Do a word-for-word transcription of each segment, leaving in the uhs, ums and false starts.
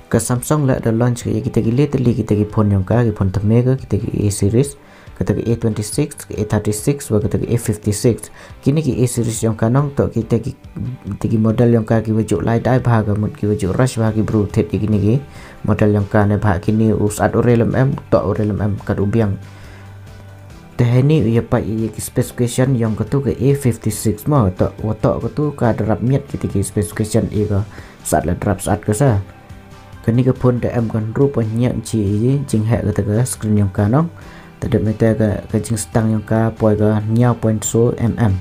Ka Samsung la da launch ka ïa kita ki lately kita ki phone yong ka, ki phone thymme ka, kita ki A series, kata ka A twenty-six, ka A thirty-six, wa kata ka A fifty-six. Kini ki A series yong ka nong toh kita ki, kita ki model yong ka ki wa ju lai dai bha ka mut ki wa ju rush bha ki bru thied ïa kini ki model yong ka ne bha kini u sat u rel em em, toh u rel em em kat u biang. Te heini u ïa pait ïa ki specification yong katu ka A fifty-six mo, toh wa toh katu ka drap miet kita ki specification ïa ka sat la drap sat ka sa. Kani ka phone te em ka hynriew point hynñiew inchi i jingheh kata ka screen yong ka nong. Te dep mete ka, ka jingstang yong ka poi ka hynñiew point so mm.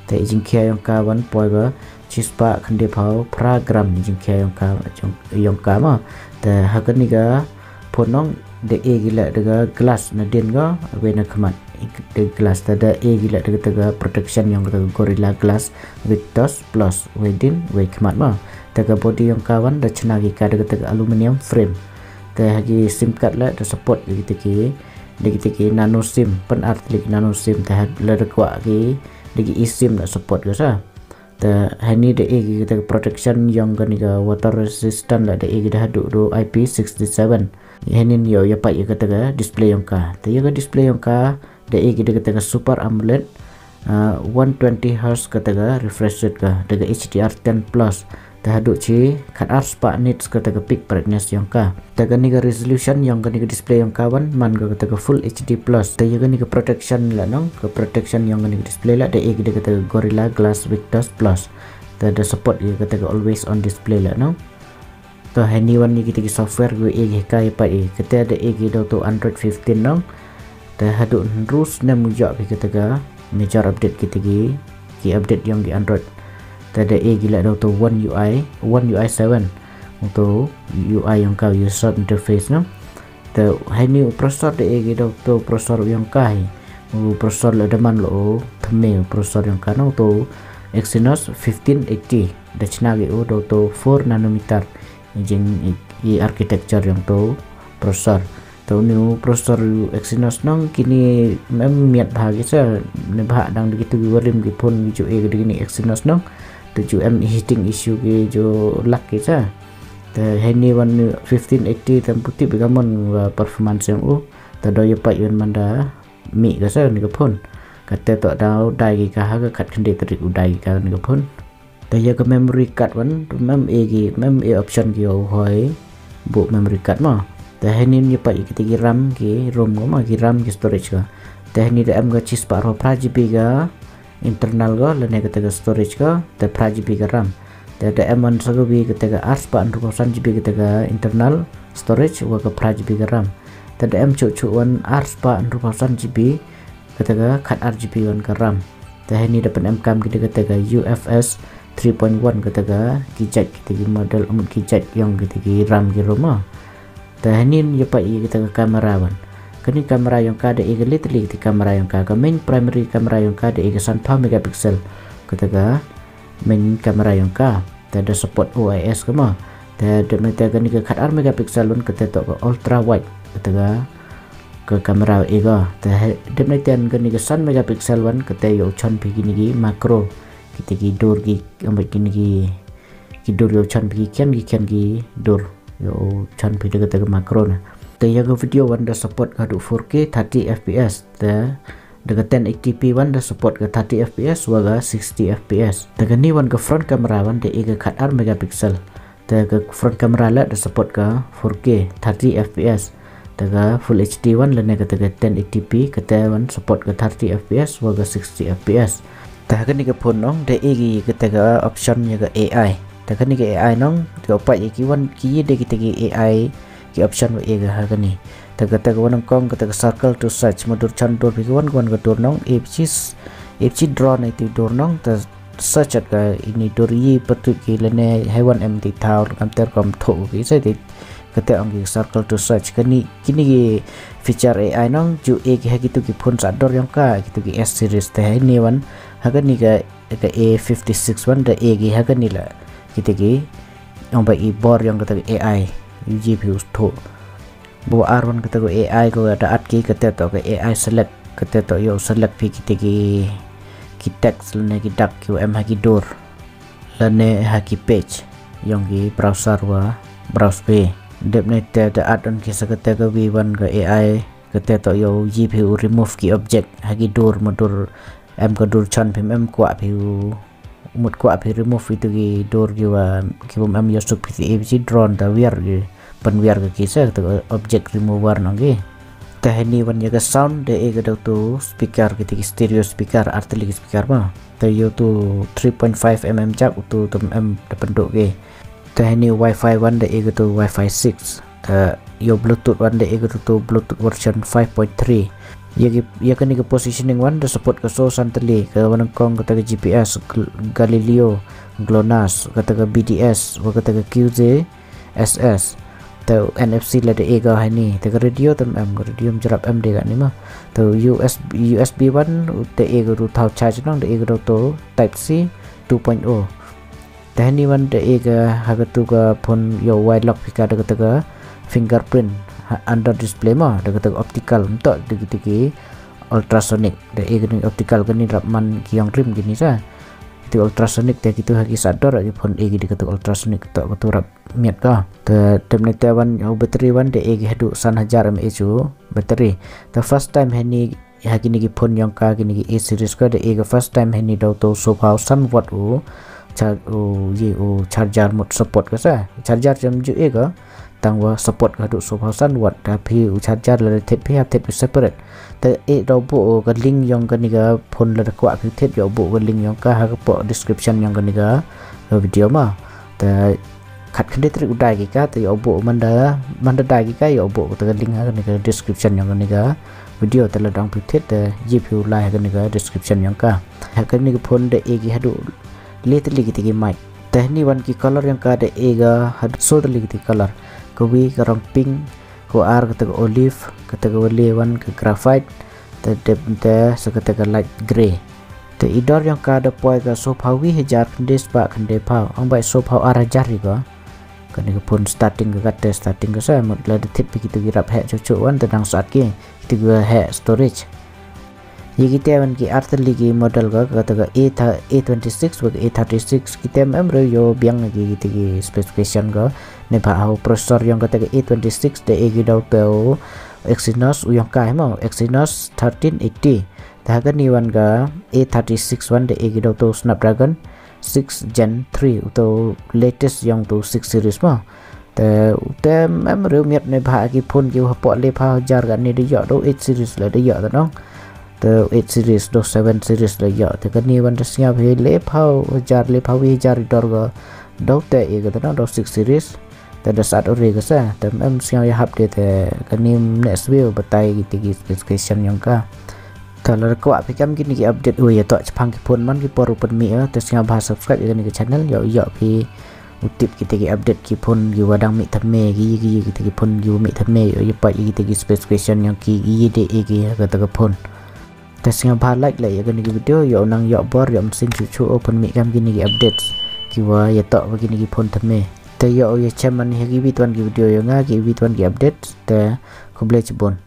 Te i jingkhia yong ka wan poi ka chispah khyndai phew phra gram i jingkhia yong ka, yong, yong ka ma. Te ha kani ka phone nong da e ki leh da ka glass na din ka wei na khmat. Da glass te da e ki leh da kata ka protection yong kata ka Gorilla Glass Victus Plus wei din wei khmat ma. Te ka body yong ka wan da chna ki ka da kata ka aluminium frame. Te ha ki sim card la da support da kita ki, da kita ki nano sim, pan artlik nano sim, te ha la da kwah ki da ki eSIM la support ka sa. Te heini da e ki kata ka protection yong kani ka water resistant la da e ki da haduh du I P sixty-seven. Heini ïa, ïa pait ïa kata ka display yong ka. Te ïa ka display yong ka da e ki da kata ka Super AMOLED, ah, one twenty hertz kata ka refresh rate ka, da ka H D R ten plus. Te haduh chi khat ar spah nits kata ka peak brightness yong ka. Te kani ka resolution yong kani ka display yong ka wan man ka kata ka full H D plus. Te ïa kani ka protection la nong, ka protection yong kani ka display la da e ki da kata ka Gorilla Glass Victus Plus. Te da support ïa kata ka always on display la nong. Te heini wan ïa kita ki software ki e ki ka ïa pait ïa kata da e ki da uto Android fifteen nong. Te haduh hynriew snem u ïoh ki kata ka major update kita ki, ki update yong ki Android. Te da e ki la da uto One U I, One U I seven. Uto U I yong ka user interface nong. Te heini u processor da e ki da uto processor yong ka hi. U processor la da man la u thymme u processor yong ka nong uto Exynos fifteen eighty. Da chna ki u da uto four nanometer. Jing i, i architecture yong uto processor. Te uni u processor u Exynos nong kini em miat bha ki sa, ne bha dang da kitu ki warim ki phone ki ju e ki da kini Exynos nong. Te ju em heating issue ki ju lak ki sa. Te heini wan fifteen eighty te em puti bi ka mon wa performance yong u. Te da ïa pait ïa u man da mih ka sa ni ka phone. Kata toh da u dai ki ka ha ka khat khyndai tarik u dai ki ka ni ka phone. Te ïa ka memory card wan, mem e ki, mem e option ki u hoi, bu memory card ma. Te heini ïa pait ïa kita ki RAM ki ROM ko ma, ki RAM ki storage ka. Te heini da em ka chispah arphew phra G B ka internal ko, lane kata ka storage ko, te phra G B ka RAM. Te da em wan sa ka wi kata ka arspah hynriewphew san G B kata ka internal storage, wa ka phra G B ka RAM. Te da em chuh chuh wan arspah hynriewphew san G B kata ka khat ar G B wan ka RAM. Te heini da pynemkam ki da kata ka U F S three point one kata ka ki jait kita ki model um ki jait yong kita ki RAM ki ROM ma. Te heini ïa pait ïa kata ka camera wan. Kani camera yong ka da e ka literally kata camera yong ka, ka main primary camera yong ka da e ka sanphew megapixel. Kata ka main camera yong ka. Te da support O I S ka ma. Te da mete kani ka khat ar megapixel wan kata toh ka ultra wide. Kata ka, ka camera e ka. Te he, da mete kani ka san megapixel wan kata ïa u chon phi kini ki macro. Kita ki dur ki, ambat kini ki, ki dur ïa u chon phi ki khian ki khian ki dur. Ïa u chon phi da kata ka macro na. Te ïa ka video wan da support ka haduh four K thirty F P S. Te da ka ten eighty P wan da support ka thirty F P S wa ka sixty F P S. Te kani wan ka front camera wan da e ka khat ar megapixel. Te ka front camera la da support ka four K thirty F P S. Te ka full H D wan lane kata ka ten eighty P kata wan support ka thirty F P S wa ka sixty F P S. Te ha kani ka phone nong da e ki kata ka option ïa ka A I. Te kani ka A I nong da u pait ïa ki wan ki da kita ki A I ki option wa e ka ha kani. Te kata ka wan kong kata ka circle to search, ma dur chan dur phi ka wan ka wan ka dur nong, e phi s-, e phi draw na itu dur nong, te search at ka ini dur ïa pyrtuit ki lane haiwan em ti thaw kam ter kam tho ki sa ti kata ong ki circle to search. Kani, kini ki feature A I nong ju e ki ha kitu ki phone sa dur yong ka, kitu ki S series te heini wan ha kani ka, ka A fifty-six wan da e ki ha kani la. Kita ki ong ba i bor yong kata ka A I yu ji phi us tho. Ba ar wan kata ka A I ka da at ki kata toh ka A I select, kata toh ïa u select phi kita ki, ki text lane ki dak ki em ha ki dur lane ha ki page yong ki browser wa browse phi. Dep ne te da add on ki sa kata ka V one ka A I, kata to ïoh ïa phi u remove ki object ha ki dur, ma dur em ka dur chan phim em kwah phi u mut kwah phi remove ïa tu ki dur ki wa ki bym em ïoh suk phi, phi drone da wiar ki, ban wiar ka ki sa kata ka object remover nong ki. Te hani wan ïa ka sound da e ka da utu speaker, kita ki stereo speaker, artylli ki speaker ma. Te ïa utu three point five mm jack utu tam em da pynduh ki. Te hani wifi wan da e ka utu wifi six. Te ïa bluetooth wan da e ka utu bluetooth version five point three. Ïa ki, ïa kane ka positioning wan da support ka so san tylli, ka wan kong kata ka G P S, Gal-, Galileo, GLONASS, kata ka B D S, wa kata ka Q J S S. Te N F C la da e ka hani, te ka radio tam em, ka radio ym jrap em de kani ma. Te U S B, U S B wan da e ka utu thaw charge nong, da e ka utu type C two point oh. Te hani wan da e ka ha ka tu ka phone ïoh wai lock phi ka da kata ka fingerprint ha, under display ma, da kata ka optical, ym toh da kata ki ultrasonic, da e ka ni optical kani rap man ki ïong rim kini sa. Kata ultrasonic te kitu ha ki sa dor ki phone e ki da kata ultrasonic, toh katu rap miat ka. Te tem ne te wan ïa u battery wan da e ki haduh san hajar mAh u battery. Te first time hani ha kini ki phone ïong ka, kini ki A series ka da e ka first time hani da utu sophaw san watt u char-, u ïa u charger mut support ka sa. Charger jam ju e ka, tang wa support ka haduh sophaw san watt, da phi u charger la da thied phi hap thied phi separate. Te e da buh ka link ïong kani ka phone la da kwah phi thied, ïa buh ka link ïong ka ha ka poh description ïong kani ka, ka video ma. Te khat khyndiat tarik u dai ki ka, te ïa buh man da, man da dai ki ka ïa buh kata ka link ha kani ka description ïong kani ka video, te la dang phi thied te ïa phi u lai ha kani ka description ïong ka. Ha kani ka phone da e ki haduh le tylli kita ki mic. Te hani wan ki color ïong ka da e ka haduh so tylli kita ki color. Ka wi ka rong pink, ka ar kata ka olive, kata ka wale wan ka graphite, te dep te sa kata ka light grey. Te i dor ïong ka da poi ka sophaw wi hajar khyndai spah khyndai phaw, ong bai sophaw ar hajar ri ka. Kani ka phone starting ka, kata starting ka sa, mut la da thied phi kitu ki rap heh chuh chuh wan te dang sat ki, kitu ki heh storage. Ïa kita wan ki artylli ki model ka, kata ka A tha-, A twenty-six wa ka A thirty-six, kita em em re ïoh biang ki, kita ki specification ka. Ne ba ha u processor ïong kata ka A twenty-six da e ki da utu Exynos u ïong ka hi ma, Exynos thirteen eighty. Te ha kani wan ka A thirty-six wan da e ki da utu Snapdragon six Gen three, utu latest ïong utu six series ma. Te utu em re miat ne ba ki phone ki u hapoh le phaw hajar kani da ïoh, da u eight series la da ïoh te nong. Te u eight series, da u seven series la ïoh. Te kani wan da sngew hi le phaw hajar, le phaw wi hajar i dor ka. Da utu e ka te nong, da u six series. Te da sat u re ka sa, te em sngew ïa hap de, te kani next video batai kita ki specification ïong ka. Te la kwah phi kam kini ki update u ïa toh chaphang ki phone man ki por u pynmih ïa, te sngew ba subscribe ïa kani ka channel, ïoh ïoh phi u tip kita ki update ki phone ki wa dang mih thymme, ki, ki, kita ki phone ki wa mih thymme, ïoh ïa pait ïa kita ki specification ïong ki, ki de e ki kata ka phone. Te sngew ba like, like ïa kani ki video, ïoh nang ïoh bor, ïoh mynsiem chuh chuh u pynmih kam kini ki updates ki wa ïa toh wa kini ki phone thymme. Te ïoh ïa chem man hi ha ki wi wan ki video ïong nga, ki wi wan ki updates, te khublei chibun.